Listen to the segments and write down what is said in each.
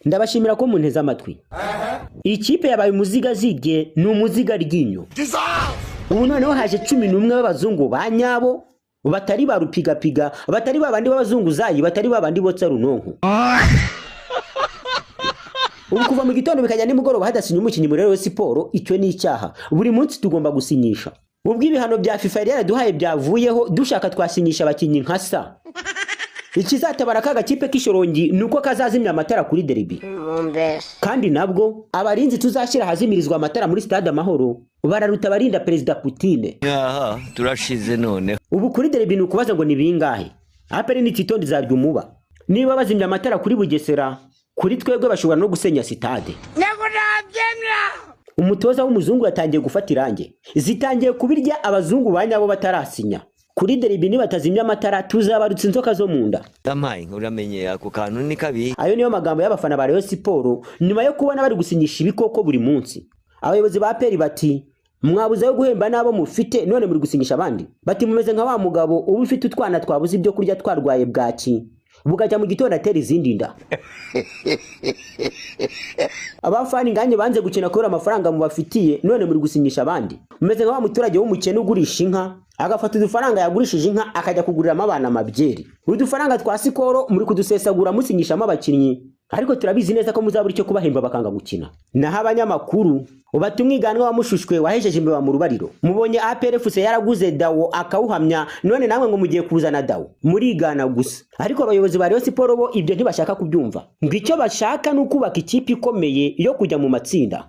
Ndabashimira ko munteze amatwi. Ikipe yabaye umuziga zige ni umuziga ryinyo. Ubu noneho haje 11 b'abazungu ba nyabo, batari ba rupigapiga, batari babandi b'abazunguzayi, batari babandi botsa runonko. Ubu kuva mu gitondo bikajya nimugoroba hadasinya umukinnyi muri Rayon Sport, icyo ni icyaha. Buri munsi tugomba gusinyisha. Ubwo ibihano bya FIFA yari yaraduhaye byavuyeho, dushaka twasinyisha abakinnyi nka sa. Ikizatabara ka gakipe k'ishorongi ni uko kazazimya amatara kuri derby. Kandi nabwo abarinzi tuzashyira ahazimirizwa amatara muri stade Amahoro bararuta abarinda Perezida Putin. Aha turashize none. Ubu kuri derby ni ukubaza ngo ni bingahe? APR ni Titondi zarya umuba. Niba bazimya amatara kuri Bugesera, kuri twebwe bashobora no gusenya sitade. Umutoza w'umuzungu yatangiye gufata irange. Zitangiye kubirya abazungu ba nyabo batarasinya. Kuri derby nibatazimya amatara tuzabarutsa inzoka zo mu nda. Amaye uramenye ako kantu ni kabi. Ayo niyo magambo y'abafana ba Rayon Sport nyuma yo kubona bari gusinyisha ibikoko buri munsi. Abayobozi ba APR bati mwabuze yo guhemba nabo mufite none muri gusinyisha abandi. Bati mumeze nka wa mugabo uba ufite utwana twabuze ibyo kurya twarwaye bwaki, bugajya mu gitondo atera izindi nda. Abafani nganye banze gukina kubera amafaranga mubafitiye none muri gusinyisha abandi. Mumeze nka wa muturage w'umukene ugurisha inka, agafata udufaranga yagurishije inka akajya kuguriramo abana amabyeri. Udufaranga twa Sikoro muri kudusesagura musinyishamo abakinnyi, ariko turabizi neza ko muzabura icyo kubahemba bakanga gukina. Naho abanyamakuru ubati umwiganwa wa Mushushwe wahejeje imbeba mu rubariro. Mubonye APR FC yaraguze Dawo akawuhamya, none namwe ngo mugiye kuzana Dawo. Murigana gusa. Ariko abayobozi ba Rayon Sport bo ibyo ntibashaka kubyumva. Ngo icyo bashaka ni ukubaka ikipe ikomeye yo kujya mu matsinda.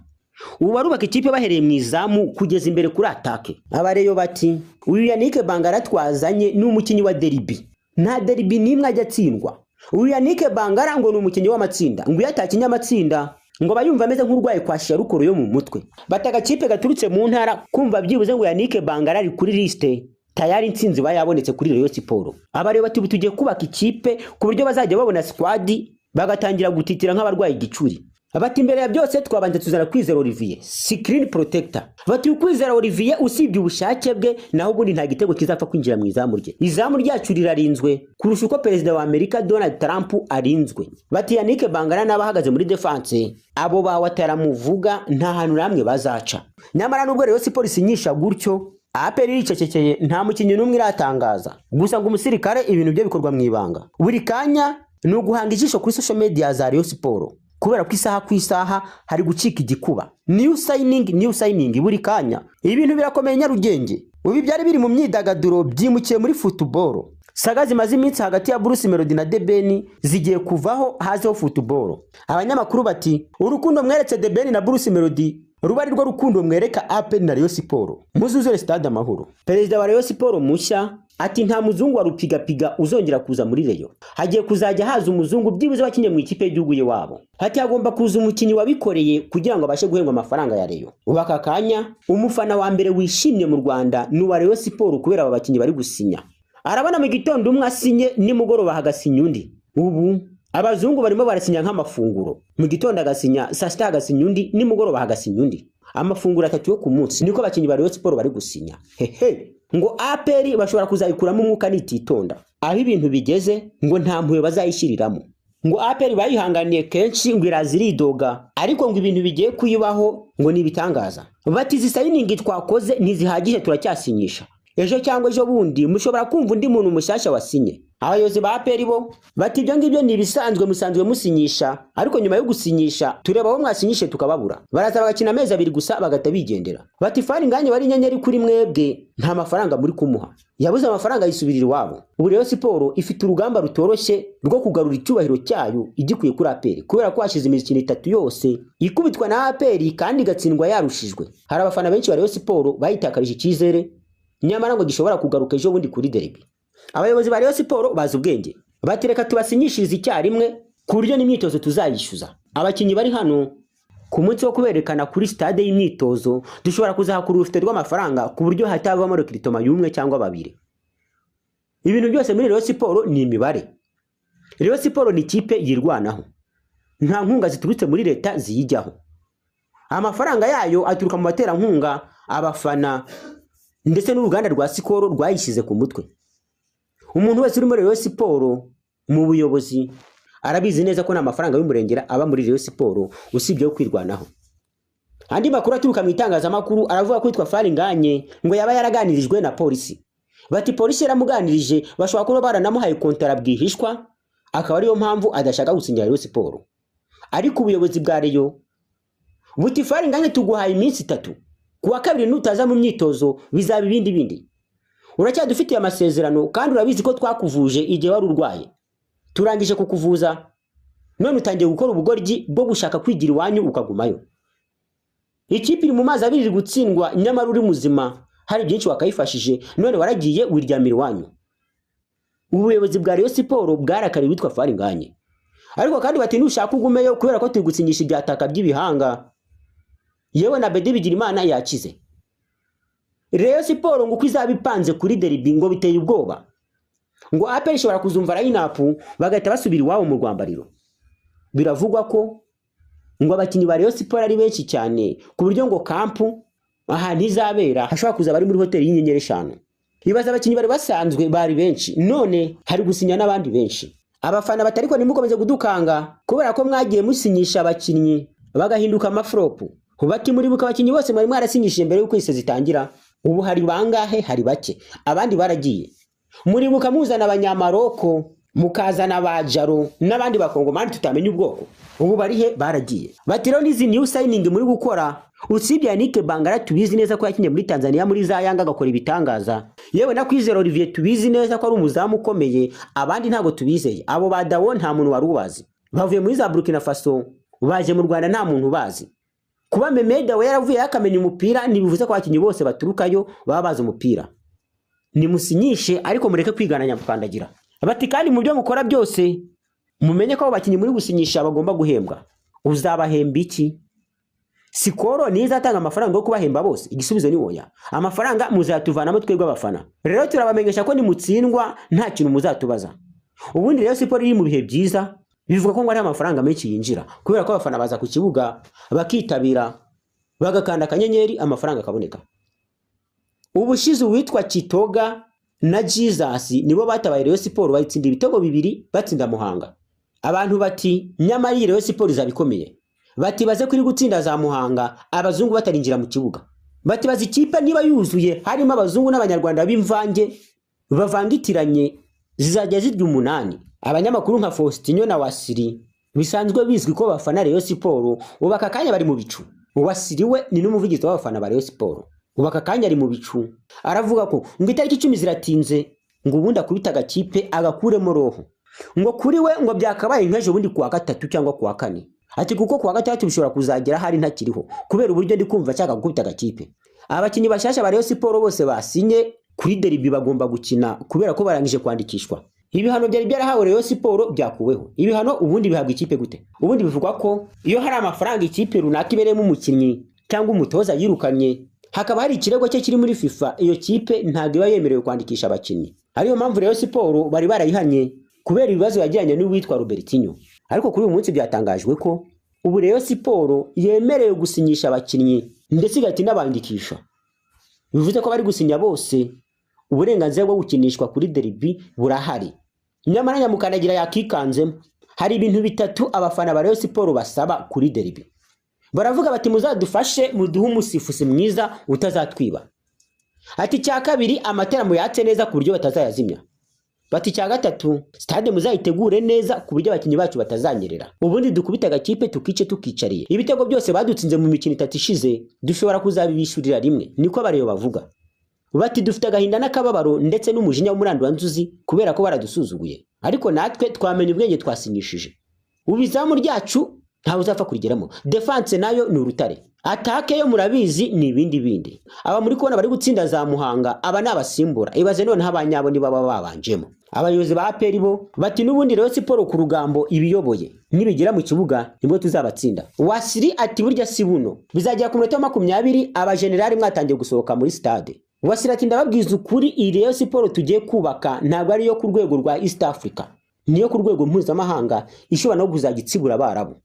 Ubu barubaka ikipe bahereye mu izamu kugeza imbere kuri atake. Abareyo bati uyu Yannick Bangara twazanye ni umukinnyi wa derby. Nta derby nimwe ajya atsindwa. Uyu Yannick Bangara ngo ni umukinnyi w'amatsinda. Ngo iyo atakinnye amatsinda ngo bayumva ameze nk'urwaye kwa Sharukoro yo mu mutwe. Bataga kipe gaturutse mu ntara kumva byibuze ngo Yannick Bangara ari kuri liste, tayari intsinzi bayabonetse kuri Rayon Sport. Abareyo bati tugiye kubaka ikipe ku buryo bazajya babona squad bagatangira gutitira nk'abarwaye igicuri. Bati imbere ya byose twabanje tuzana Kwizera Olivier, screen protector. Bati Kwizera Olivier usibye ubushake bwe naho ubundi nta gitego kizapfa kwinjira mu izamu rye. Izamu ryacu rirarinzwe kurusha uko Perezida wa Amerika Donald Trump arinzwe. Bati Yannick Bangara n'abahagaze muri defense abo bawataramuvuga nta hantu namwe bazaca. Nyamara nubwo Rayon Sport isinyisha gutyo, APR iricecekeye nta mukinnyi n'umwe iratangaza. Gusa ngo umusirikare ibintu bye bikorwa mu ibanga. Buri kanya ni uguhanga ijisho kuri social media za Rayon Sport. Kubera ko isaha ku isaha hari gucika igikuba. New signing, new signing buri kanya. Ibintu birakomeye Nyarugenge. Ubi byari biri mu myidagaduro byimukiye muri football. Saga zimaze iminsi hagati ya Bruce Melody na The Ben zigiye kuvaho hazeho football. Abanyamakuru bati urukundo mweretse The Ben na Bruce Melody ruba ari rwo rukundo mwereka APR na Rayon Sport. Muzuzure stade Amahoro. Perezida wa Rayon Sport mushya ati nta muzungu wa rupigapiga uzongera kuza muri Rayon. Hagiye kuzajya haza umuzungu byibuze wakinye mu ikipe y'igihugu ye wabo. Hati agomba kuza umukinnyi wabikoreye kugira ngo abashe guhembwa amafaranga ya Rayon. Ubu aka kanya umufana wa mbere wishimye mu Rwanda ni uwa Rayon Sport kubera aba bakinnyi bari gusinya. Arabona mu gitondo umwe asinye nimugoroba hagasinya undi. Ubu abazungu barimo barasinya nk'amafunguro. Mu gitondo agasinya, saa sita hagasinya undi, nimugoroba hagasinya undi. Amafunguro atatu yo ku munsi niko abakinnyi ba Rayon Sport bari gusinya. Hehe. Ngo APR bashobora kuzayikuramo umwuka nititonda. Aho ibintu bigeze ngo nta mpuhwe bazayishyiriramo. Ngo APR bayihanganiye kenshi ngo iraziridoga, ariko ngo ibintu bigiye kuyibaho ngo ni ibitangaza. Bati izi signing twakoze ntizihagije turacyasinyisha. Ejo cyangwa ejo bundi mushobora kumva undi muntu mushyashya wasinye. Abayobozi ba APR bo bati ibyo ngibyo ni ibisanzwe musanzwe musinyisha, ariko nyuma yo gusinyisha tureba abo mwasinyishe tukababura. Baraza bagakina amezi abiri gusa bagahita bigendera. Bati Fari nganye bari inyenyeri kuri mwebwe nta mafaranga muri kumuha. Yabuze amafaranga yisubirira iwabo. Ubu Rayon Sport ifite urugamba rutoroshye rwo kugarura icyubahiro cyayo igikuye kuri APR kubera ko hashize imikino itatu yose ikubitwa na APR kandi igatsindwa yarushijwe. Hari abafana benshi ba Rayon Sport bayitakarije icyizere nyamara ngo gishobora kugaruka ejo bundi kuri derby. Abayobozi ba Rayon Sport bazi ubwenge. Batereka tubasinyishirize icyarimwe ku buryo n'imyitozo tuzayishyuza. Abakinnyi bari hano ku munsi wo kuberekana kuri stade y'imyitozo dushobora kuzahakura urufite rw'amafaranga ku buryo hatavamo recruitment y'umwe cyangwa babiri. Ibintu byose muri Rayon Sport ni imibare. Rayon Sport ni ikipe yirwanaho. Nta nkunga ziturutse muri leta ziyijyaho. Amafaranga yayo aturuka mu baterankunga, abafana ndetse n'uruganda rwa Sikoro rwayishyize ku mutwe. Umuntu wese uri muri Rayon Sport mu buyobozi Arabizi neza ko nta mafaranga y'umurengera aba muri Rayon Sport usibye yo kwirwanaho. Andi makuru aturuka mu itangazamakuru aravuga ko witwa Faringanye ngo yaba yaraganirijwe na polisi. Bati polisi yaramuganirije, bashobora kuba baranamuhaye kontara bwihishwa, akaba ariyo mpamvu adashaka gusinyira Rayon Sport. Ariko ubuyobozi bwa Rayon buti Faringanye tuguhaye iminsi 3, kuwa kabiri nutaza mu myitozo bizaba ibindi bindi. Uracyadufitiye amasezerano kandi urabizi ko twakuvuje igihe wari urwaye. Turangije kukuvuza none utangiye gukora ubugoryi bwo gushaka kwigira iwanyu ukagumayo. Ikipe iri mu mazi abiri iri gutsindwa nyamara uri muzima, hari byinshi wakayifashije none waragiye wiryamira iwanyu. Ubuyobozi bwa Rayon Sport bwarakariye witwa Faringanye. Ariko kandi bati nushaka ugumeyo kubera ko turi gutsinyisha ibyataka by'ibihanga. Yewe na Bedi Bigirimana yakize. Rayon Sport ngo uko izaba ipanze kuri derby ngo biteye ubwoba. Ngo APR ishobora kuzumva line-up bagahita basubira iwabo mu rwambariro. Biravugwa ko ngo abakinyi ba Rayon Sport ari benshi cyane ku buryo ngo kampu ahantu izabera hashobora kuza bari muri hoteli y'inyenyeri 5. Ibaza abakinyi bari basanzwe bari benshi none hari gusinya n'abandi benshi. Abafana batariko nimukomeze kudukanga kubera ko mwagiye musinyisha abakinyi bagahinduka amafropu. Bati muribuka abakinyi bose mwari mwarasinyishije mbere y'uko ise zitangira, ubu hari bangahe? Hari bake, abandi baragiye. Muribuka muzana abanyamaroko mukazana abajaro n'abandi bakongomani tutamenya ubwoko, ubu bari he? Baragiye. Bati rero n'izi new signing muri gukora, usibye Yannick Bangara tubizi neza ko yakinye muri Tanzania muri za Yanga agakora ibitangaza, yewe na Kwizera Olivier tubizi neza ko ari umuzamu ukomeye, abandi ntago tubizeye. Abo ba Dawo nta muntu wari ubazi, bavuye muri za Burkina Faso baje mu Rwanda nta muntu ubazi. Kuba Memeda we yaravuye akamenya umupira ntibivuze ko abakinyi bose baturukayo baba bazi umupira. Nimusinyishe ariko mureke kwigana nyamukandagira. Bati kandi mu byo mukora byose mumenye ko abo bakinyi muri gusinyisha bagomba guhembwa. Uzabahemba iki? Sikoro niza atanga amafaranga yo kubahemba bose? Igisubizo ni oya. Amafaranga muzatuvanamo twebwe abafana. Rero turabamenyesha ko nimutsindwa nta kintu muzatubaza. Ubundi rero siporo iri mu bihe byiza bivuga ko ngo ari amafaranga menshi yinjira kubera ko abafana baza ku kibuga bakitabira bagakanda akanyenyeri amafaranga akaboneka. Ubushize uwitwa Kitoga na Jesus nibo batabaye Rayon Sport bayitsinda ibitego 2 batsinda Muhanga. Abantu bati nyamara iyi Rayon Sport izabikomeye. Bati baze kuri gutsinda za Muhanga abazungu batarinjira mu kibuga. Bati bazi ikipe niba yuzuye harimo abazungu n'abanyarwanda b'imvange bavangitiranye zizajya zirya 8. Abanyamakuru nka Faustinho na Wasiri bisanzwe bizwi ko bafana Rayon Sport ubu aka kanya bari mu bicu. Wasiri we ni n'umuvugizi w'abafana ba Rayon Sport. Ubu aka kanya ari mu bicu. Aravuga ko ngo itariki 10 ziratinze ngo ubundi akubita agakipe agakuremo roho. Ngo kuri we ngo byakabaye nk'ejo bundi kuwa 3 cyangwa kuwa 4. Ati kuko kuwa 6 bishobora kuzagera hari ntakiriho kubera uburyo ndi kumva cyaka gukubita agakipe. Abakinyi bashasha ba Rayon Sport bose basinye kuri derby bagomba gukina kubera ko barangije kwandikishwa. Ibihano byari byarahawe Rayon Sport byakuweho. Ibihano ubundi bihabwa ikipe gute? Ubundi bivugwa ko iyo hari amafaranga ikipe runaka ibereyemo umukinnyi cyangwa umutoza yirukanye hakaba hari ikirego cye kiri muri FIFA, iyo kipe ntabwo iba yemerewe kwandikisha abakinnyi. Ariyo mpamvu Rayon Sport bari barayihanye kubera ibibazo yagiranye n'uwitwa Robertinho. Ariko kuri uyu munsi byatangajwe ko ubu Rayon Sport yemerewe gusinyisha abakinnyi ndetse igahita inabandikisha. Bivuze ko bari gusinya bose uburenganzira bwo gukinishwa kuri derby burahari. Nyamara nyamukandagira yakikanzemo. Hari ibintu 3 abafana ba Rayon Sport basaba kuri derby. Baravuga bati muzadufashe muduhe umusifuzi mwiza utazatwiba. Ati cya kabiri amatara muyatse neza ku buryo batazayazimya. Bati cya gatatu stade muzayitegure neza ku buryo abakinyi bacu batazanyerera. Ubundi dukubita agakipe tukice tukicariye. Ibitego byose badutsinze mu mikino 3 ishize dushobora kuzabibishurira rimwe, niko abareyo bavuga. Bati dufite agahinda n'akababaro ndetse n'umujinya w'umuranduranzuzi kubera ko baradusuzuguye. Ariko natwe twamenye ubwenge twasinyishije. Ubizamu ryacu ntawe uzapfa kurigeramo. Defense nayo ni urutare. Atake yo murabizi ni ibindi bindi. Aba muri kubona bari gutsinda za Muhanga aba nabasimbura. Ibaze none abanyabo ni baba babanjemo. Abayobozi ba APR bo bati n'ubundi Rayon Sport ku rugambo ibiyoboye nibigera mu kibuga nibwo tuzabatsinda. Wasiri ati burya si buno. Bizagera ku minota 20 aba generali mwatangiye gusohoka muri stade. Wasiri ati ndababwiza ukuri iyi Rayon Sport tugiye kubaka ntabwo ari yo ku rwego rwa East Africa. Niyo ku rwego mpuzamahanga ishobora no kuzagitsibura abarabu.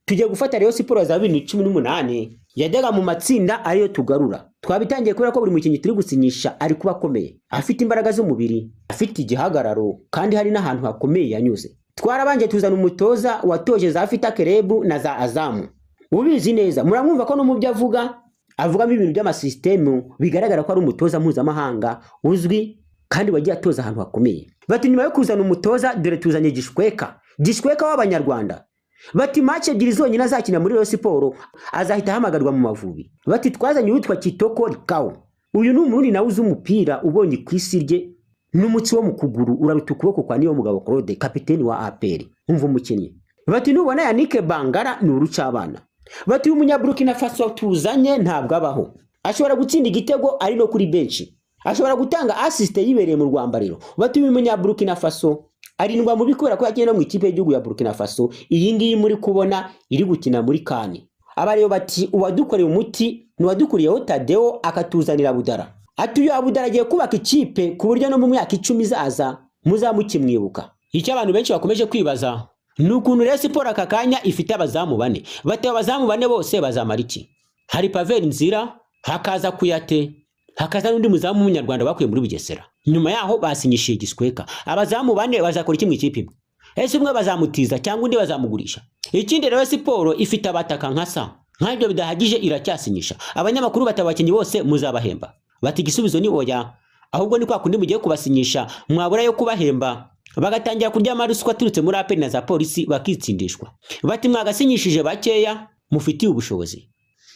Tugiye gufata Rayon Sport za 2018 yajyaga mu matsinda ariyo tugarura. Twabitangiye kubera ko buri mukinnyi turi gusinyisha ari kuba akomeye, afite imbaraga z'umubiri, afite igihagararo kandi hari n'ahantu hakomeye yanyuze. Twarabanje tuzana umutoza watoje za Fita Kerebu na za Azamu, ubizi neza. Muramwumva ko no mu byo avuga avugamo ibintu by'amasisitemu, bigaragara ko ari umutoza mpuzamahanga uzwi kandi wagiye atoza ahantu hakomeye. Bati nyuma yo kuzana umutoza, dore tuzanye Gishweka, Gishweka w'Abanyarwanda. Bati match ebyiri zonyine azakina muri Rayon Sport azahita ahamagarwa mu Mavubi. Bati twazanye uwitwa Kitoko Rikao, uyu ni umurundi nawe uzi umupira, ubonye ku isi rye n'umutsi wo mu kuguru uraruta ukuboko kwa Niyomugabo Claude, kapiteni wa APR. Umva umukinnyi. Bati nubona Yannick Bangara ni urucabana. Bati uyu Munyaburkina Faso tuzanye ntabwo abaho, ashobora gutsinda igitego ari no kuri benshi, ashobora gutanga assist yibereye mu rwambariro. Bati uyu Munyaburkina Faso arindwa mubi kubera ko yakinnye no mu ikipe y'igihugu ya Burkina Faso, iyi ngiyi muri kubona iri gukina muri kani. Abareba bati uwadukoreye umuti ni uwadukuriyeho Tadeo akatuzanira Budara. Ati uyu Abudara agiye kubaka ikipe ku buryo no mu myaka 10 izaza muzamukimwibuka. Icyo abantu benshi bakomeje kwibaza ni ukuntu Rayon Sport aka kanya ifite abazamu bane. Bati abazamu bane bose bazamara iki? Hari Pavel Nzira, hakaza Kuyate, hakaza n'undi muzamu w'Umunyarwanda bakuye muri Bugesera. Nyuma yaho basinyishije Gisweka. Abazamu bane bazakora iki mu ikipe imwe? Ese umwe bazamutiza cyangwa undi bazamugurisha? Ikindi, Rayon Sport ifite abataka nka sa. Nk'ibyo bidahagije iracyasinyisha. Abanyamakuru batabakinyi bose muzabahemba. Bati igisubizo ni oya, ahubwo ni kwa kundi mugiye kubasinyisha mwabura yo kubahemba bagatangira kurya amaruswa aturutse muri APR na za polisi bakitsindishwa. Bati mwagasinyishije bakeya mufitiye ubushobozi.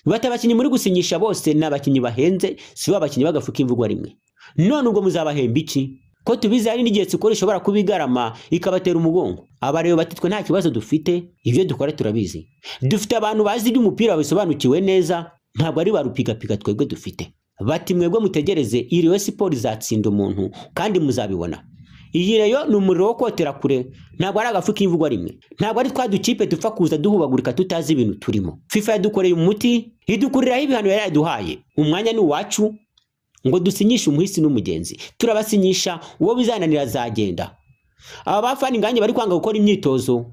Bati abakinyi muri gusinyisha bose ni abakinyi bahenze, si abakinyi bagafuka imvugwa rimwe. None ubwo muzabahemba iki? Ko tubizi hari n'igihe Sikoro ishobora kubigarama ikabatera umugongo. Abareba bati twe nta kibazo dufite, ibyo dukora turabizi. Dufite abantu bazi iby'umupira babisobanukiwe neza, ntabwo ari barupigapiga twebwe dufite. Bati mwebwe mutegereze, iyi Rayon Sport izatsinda umuntu kandi muzabibona. Iyi Rayon ni umuriro wo kotera kure, ntabwo ari agafu k'imvugwa rimwe, ntabwo ari twa dukipe dupfa kuza duhubagurika tutazi ibintu turimo. FIFA yadukoreye umuti, idukuriraho ibihano yari yaduhaye. Umwanya ni uwacu ngo dusinyishe umuhisi n'umugenzi. Turabasinyisha, uwo bizananira azagenda. Aba bafana ingange bari kwanga gukora imyitozo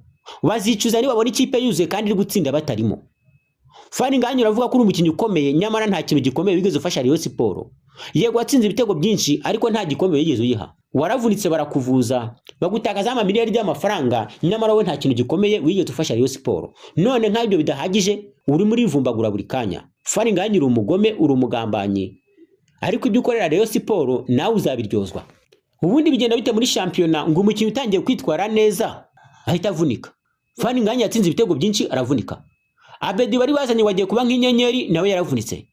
bazicuza nibabona ikipe yuzuye kandi iri gutsinda batarimo. Fani Nganyi uravuga ko uri umukinnyi ukomeye, nyamara nta kintu gikomeye wigeze ufasha Rayon Sport. Yego watsinze ibitego byinshi ariko nta gikombe wigeze uyiha. Waravunitse barakuvuza, bagutakaza amamiliyari y'amafaranga, nyamara wowe nta kintu gikomeye wigeze ufasha Rayon Sport. None nk'ibyo bidahagije uri muri vumbagura buri kanya. Fani Nganyi uri umugome, uri umugambanyi. Ariko ibyo ukorera Rayon Sport nawe uzabiryozwa. Ubundi bigenda bite muri shampiyona ngo umukinnyi utangiye kwitwara neza ahita avunika? Fani Nganyi yatsinze ibitego byinshi aravunika. Abedi bari bazanye wagiye kuba nk'inyenyeri nawe yaravunitse.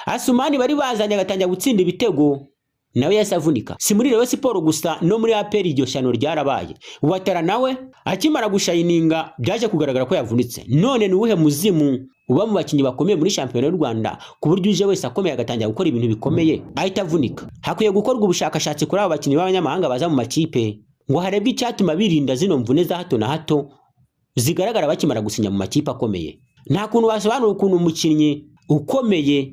Asumani bari bazanye agatangira gutsinda ibitego nawe yasavunika. Si muri Rayon Sport gusa, no muri APR iryo shano ryarabaye. Watara nawe akimara gushayininga byaje kugaragara ko yavunitse. None ni uwuhe muzimu uba mu bakinnyi bakomeye muri shampiyona y'u Rwanda ku buryo uje wese akomeye agatangira gukora ibintu bikomeye ahita avunika? Hakwiye gukorwa ubushakashatsi kuri abo bakinnyi b'abanyamahanga baza mu makipe ngo harebwe icyatuma birinda zino mvune za hato na hato zigaragara bakimara gusinya mu makipe akomeye. Nta kuntu wasobanura ukuntu umukinnyi ukomeye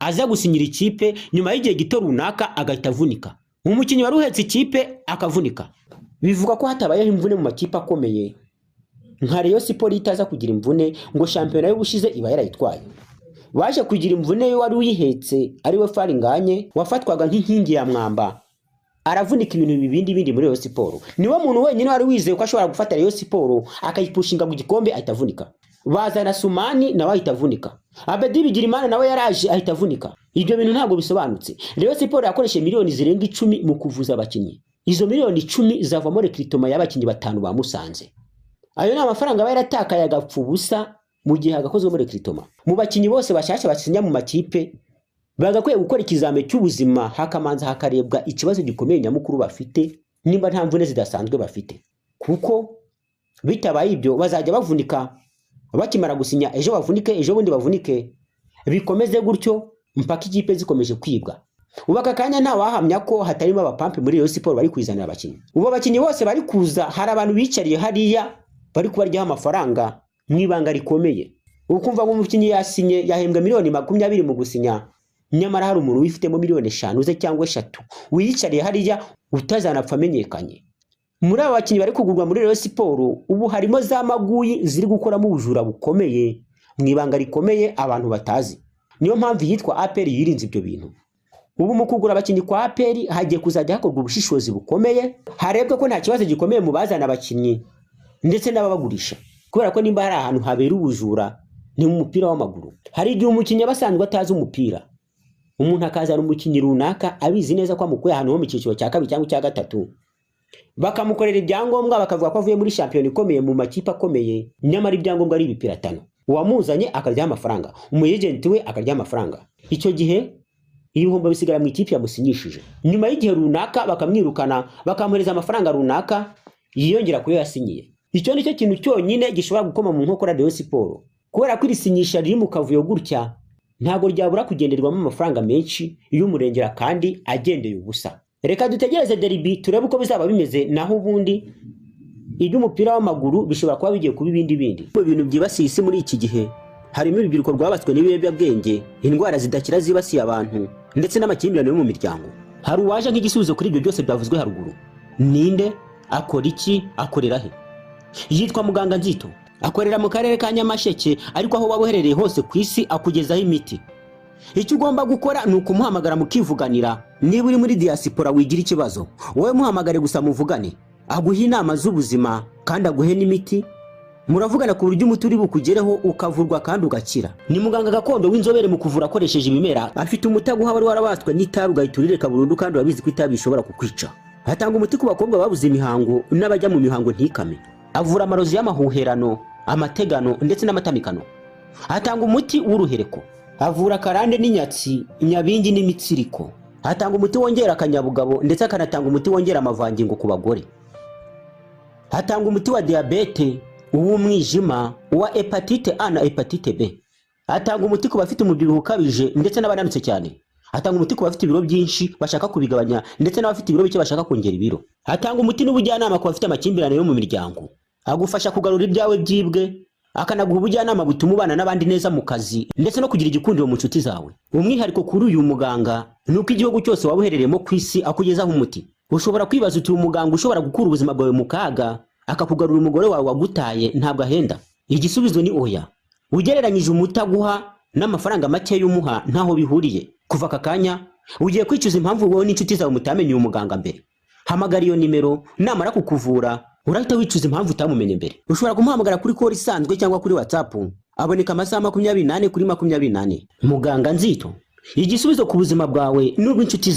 aza gusinyira ikipe nyuma y'igihe gito runaka agahita avunika. Umukinnyi wari uhetse ikipe akavunika. Bivuga ko hatabayeho imvune mu makipe akomeye nka Rayon Sport itaza kugira imvune ngo shampiyona y'ubushize iba yarayitwaye. Baje kugira imvune yo wari uyihetse ari we Fani Nganye wafatwaga nk'inkingi ya mwamba, aravunika ibintu bibindi bindi muri Rayon Sport. Niwe muntu wenyine wari wizeye ko ashobora gufata Rayon Sport akayipushinga mu gikombe ahita avunika. Bazana Sumani nawe ahita avunika. Abedi Bigirimana nawe yaraje ahita avunika. Ibyo bintu ntabwo bisobanutse. Rayon Sport yakoresheje miliyoni zirenga 10 mu kuvuza abakinnyi. Izo miliyoni 10 zavamo recruitment y'abakinnyi 5 ba Musanze. Ayo ni amafaranga aba yaratakaye agapfa ubusa mu gihe hagakozwemo recruitment. Mu bakinnyi bose bashyashya basinya mu makipe bagakwiye gukora ikizame cy'ubuzima, hakamanza hakarebwa ikibazo gikomeye nyamukuru bafite, nimba nta mvune zidasanzwe bafite. Kuko bitabaye ibyo bazajya bavunika bakimara gusinya, ejo bavunike, ejo bundi bavunike, bikomeze gutyo mpaka ikipe zikomeje kwibwa. Ubu aka kanya nta wahamya ko hatarimo abapampe muri Rayon Sport bari kwizanira abakinnyi. Ubu abakinnyi bose bari kuza hari abantu bicariye hariya bari kubaryaho amafaranga mu ibanga rikomeye. Ukumva ngo umukinnyi yasinye yahembwa miliyoni 20 mu gusinya, nyamara hari umuntu wifitemo miliyoni 5 ze cyangwa 3 wiyicariye hariya utazanapfa amenyekanye. Muri aba bakinnyi bari kugurwa muri Rayon Sport ubu harimo za maguyi ziri gukoramo ubujura bukomeye mu ibanga rikomeye abantu batazi. Niyo mpamvu yitwa APR yirinze ibyo bintu. Ubu mu kugura abakinnyi kwa APR hagiye kuzajya hakorwa ubushishozi bukomeye, harebwe ko nta kibazo gikomeye mu bazana abakinnyi ndetse n'ababagurisha, kubera ko nimba hari ahantu habera ubujura ni mu mupira w'amaguru. Hari igihe umukinnyi aba asanzwe atazi umupira, umuntu akazana umukinnyi runaka abizi neza ko amukuye ahantu ho mu cyiciro cya kabiri cyangwa icya gatatu, bakamukorera ibyangombwa bakavuga ko avuye muri shampiyona ikomeye mu makipe akomeye, nyamara ibyangombwa ari ibipiratano. Uwamuzanye akaryaho amafaranga, umu agent we akaryaho amafaranga. Icyo gihe ibihombo bisigara mu ikipe yamusinyishije. Nyuma y'igihe runaka bakamwirukana, bakamuhereza amafaranga runaka yiyongera kuyo yasinyiye. Icyo nicyo kintu cyonyine gishobora gukoma mu nkokora Rayon Sport, kubera ko iri sinyisha riri mu kavuyo gutya ntabwo ryabura kugenderwamo amafaranga menshi y'umurengera kandi agendeye ubusa. Reka dutegereze derby turebe uko bizaba bimeze, naho ubundi iby'umupira w'amaguru bishobora kuba bigiye kuba ibindi bindi. Mu bintu byibasiye isi muri iki gihe harimo urubyiruko rwabatswe n'ibiyobyabwenge, indwara zidakira zibasiye abantu, ndetse n'amakimbirane yo mu miryango. Hari uwaje nk'igisubizo kuri ibyo byose byavuzwe haruguru. Ninde? Akora iki? Akorera he? Yitwa Muganga Nzito, akorera mu karere ka Nyamasheke, ariko aho waba uherereye hose ku isi akugezaho imiti. Icyo ugomba gukora ni ukumuhamagara mukivuganira. Niba uri muri diaspora wigira ikibazo, wowe muhamagare gusa muvugane, aguhe inama z'ubuzima kandi aguhe n'imiti. Muravugana ku buryo umuti uri bukugereho ukavurwa kandi ugakira. Ni muganga gakondo w'inzobere mu kuvura akoresheje ibimera. Afite umuti aguha wari warabatswe n'itabi ugahita urireka burundu, kandi urabizi ko itabi rishobora kukwica. Atanga umuti ku bakobwa babuze imihango n'abajya mu mihango ntikame. Avura amarozi y'amahuherano, amategano ndetse n'amatamikano. Atanga umuti w'uruhereko. Avura karande n'inyatsi, nyabingi n'imitsiriko. Atanga umuti wongera akanyabugabo ndetse akanatanga umuti wongera amavangingo ku bagore. Atanga umuti wa diyabete, uw'umwijima, uwa hepatite A na hepatite B. Atanga umuti ku bafite umubyibuho ukabije ndetse n'abananutse cyane. Atanga umuti ku bafite ibiro byinshi bashaka kubigabanya ndetse n'abafite ibiro bike bashaka kongera ibiro. Atanga umuti n'ubujyanama ku bafite amakimbirane yo mu miryango. Agufasha kugarura ibyawe byibwe, akanaguha ubujyanama butuma ubana n'abandi neza mu kazi ndetse no kugira igikundiro mu nshuti zawe. Umwihariko kuri uyu muganga ni uko igihugu cyose waba uherereyemo ku isi akugezaho umuti. Ushobora kwibaza uti umuganga ushobora gukura ubuzima bwawe mu kaga akakugarura umugore wawe wagutaye ntabwo ahenda? Igisubizo ni oya. Ugereranyije umuti aguha n'amafaranga make y'umuha ntaho bihuriye. Kuva aka kanya ugiye kwicuza impamvu wowe n'inshuti zawe mutamenye uyu muganga mbere. Hamagara iyo nimero, namara kukuvura urahita wicuza impamvu utamumenye mbere. Ushobora kumuhamagara kuri kori isanzwe cyangwa kuri WhatsApp. Aboneka amasaha 24 kuri 24. Muganga Nzito, igisubizo ku buzima bwawe n'ubw'inshuti zawe.